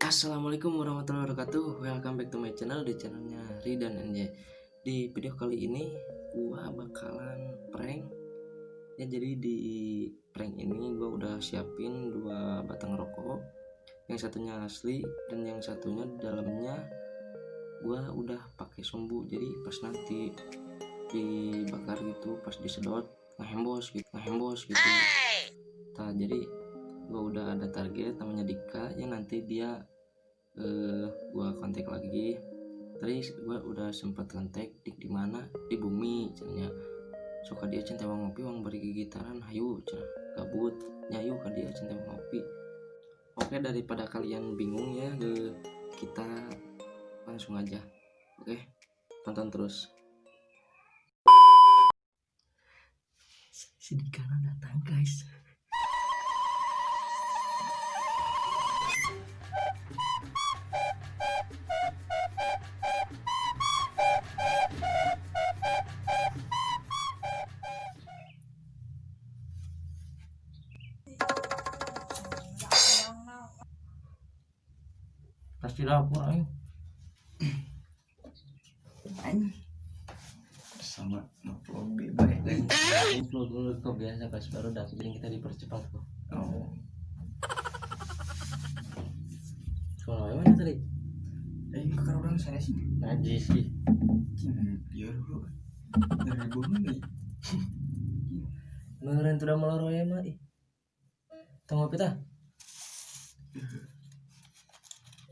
Assalamualaikum warahmatullahi wabarakatuh. Welcome back to my channel, di channelnya Ridan NJ. Di video kali ini gua bakalan prank ya. Jadi di prank ini gua udah siapin dua batang rokok, yang satunya asli dan yang satunya di dalamnya gua udah pakai sumbu. Jadi pas nanti dibakar gitu, pas disedot ngehembos gitu, ngehembos gitu. Nah, jadi gua udah ada target namanya Dika ya, nanti dia gua kontak lagi. Tadi gua udah sempat kontak di mana, di bumi cenah. Suka dia cinta ngopi wang bari gitaran, hayu cenah, gabut nyayu ka dia cinta ngopi. Oke, daripada kalian bingung ya, kita langsung aja. Oke, tonton terus. Si Dika datang, guys. Pasti dapur aing. Anjing. Sama ngevlog di bae. Vlog dulu kok biasa pas baru dah, jadi kita dipercepat kok. Oh. Kalau mana tadi? Ke orang sana sih. Najis sih. Cing, dia dulu. Dari bumi nih. Meureun tuh udah meloro ya mah ih. Tong ngopi tah?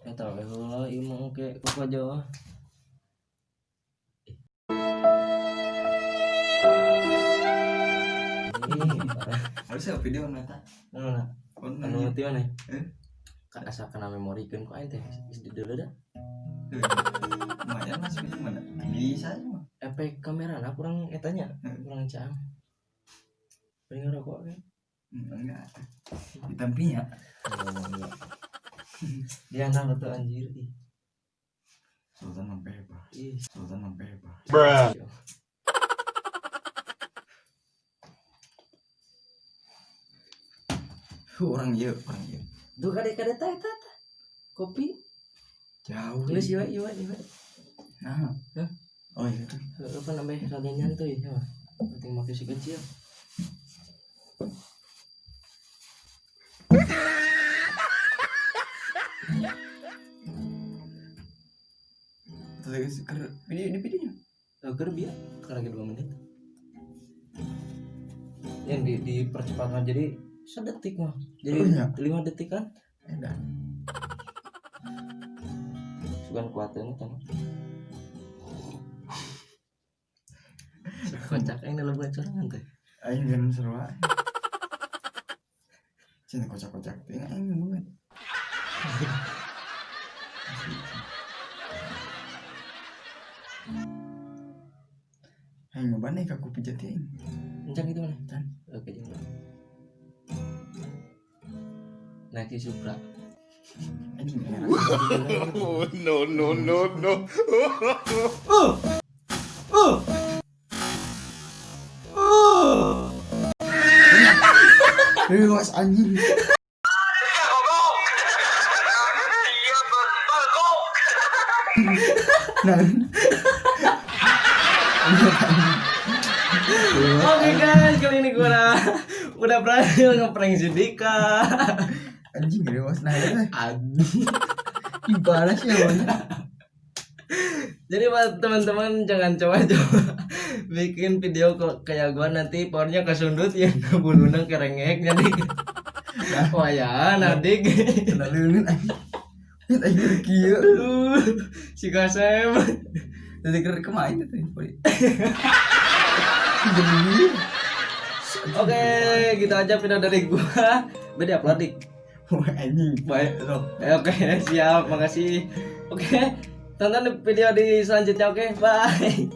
Ya tahu heula ieu mah engke kok aja. Harusnya video nata. Mana? Oh, Anu nanya. ti mana? Eh? Kan asa kena memorikeun ku aing teh geus di deuleu da. Lumayan mas video mana? Bisa aja mah. Efek kamera nah kurang etanya, kurang cang. Bari ngerokok kan. Enggak. Ditampinya. Dia nang betul anjir ih. Sultan mah bebas. Ih. Sultan mah bebas. Bruh. Orang ieu, orang ieu. Duh kade-kade ta eta ta. Kopi. Jauh. Geus ieu ieu ieu. Nah. Hah? Oh iya. Apa namanya rada nyantuy ya. Penting make si kecil. Terus ker video ini videonya. Keur bieu keur lagi 2 menit. Yang di dipercepat jadi sedetik mah. Jadi Oh, iya. 5 detik kan. Edan. Sugan kuateun eta mah. Kocak aing dalam sorangan teh. Aing kan seru aja. Cinta kocak-kocak teh aing banget. Aing nyoba nih ka kopi jati aing. Encang gitu mana? Can. Oke, jangan. Naik si Supra. Anjing era. Oh, no, no, no, no. Mas anjing. Nah. Oke guys, kali ini gua udah berhasil ngeprank si Dika. Anjing gede mas nah ya. Aduh. Gimana sih awalnya? Jadi buat teman-teman jangan coba-coba bikin video kok kayak gua, nanti powernya kesundut ya, buluna kerengek jadi. Wah ya, nadik. Kena leungeun anjing. Ini anjing kieu. Aduh, si Kasem. Jadi keur kemarin teh. Jadi. Oke, gitu aja video dari gua. Beda upload dik. Wah anjing. Baik. Sok. Oke, siap, makasih. Oke, tonton video di selanjutnya. Oke, bye.